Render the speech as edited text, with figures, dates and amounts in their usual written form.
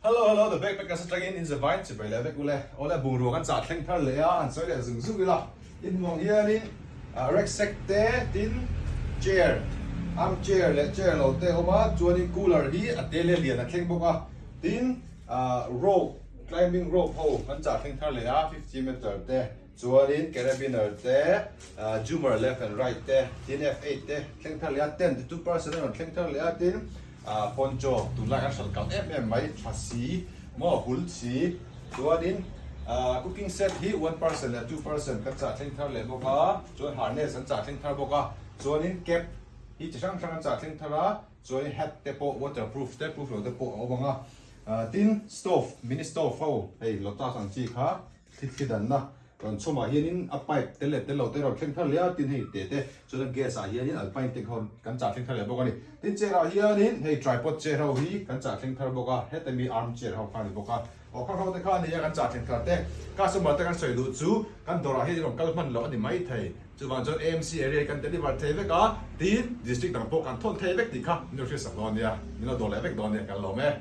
Hello hello the backpackers atangin in zavain chibai leh vek ule. Awle bungrua kan chah thleng thar leh a, han sawi leh zung zung ila. In hmuh ang hianin rucksack te tin chair, arm chair leh chair lo te a awm a, chuanin cooler hi a te leh lian a thleng bawk a. Tin rope, climbing rope ho kan chah thleng thar leh a, 50 meter te. Chuanin carabiner te, jumar left and right te, tin F8 te thleng thar leh a, tent te 2 person a rawn thleng thar leh a, tin poncho tunlai kan hralh kalh em em mai, tha si maw hul si, chuanin cooking set hi one person leh 2 person kan chah thleng thar leh bawk a, chuan harness an chah thleng thar bawk a, chuanin cap hi chi hrang hrang an chah thleng thar a, chuanin hat te pawh waterproof te proof lo te pawh a awm ang a, tin stove mini stove ho hei lotus ang chi kha. Thli danna rawn chhawmah hianin a pipe tel leh tel lo te rawn thleng thar leh a, tin hei te te chuan a gas ah hianin alpine tank ho kan chah thleng thar leh bawk a ni. Tin chair ah hianin hei tripod chair ho hi kan chah thleng thar bawk a, heta mi arm chair ho kha a ni bawk a, aw kha ho te kha a ni a kan chah thleng thar te. Customer te kan sawi duh chu kan dawrah hian in rawn kal hman loh a ni maithei, chuvang chuan AMC area hi kan deliver thei vek a, tin district dang pawh kan thawn thei vek tih kha min lo hriatsak dawn nia, min lo dawr leh vek dawn nia kan lawm e.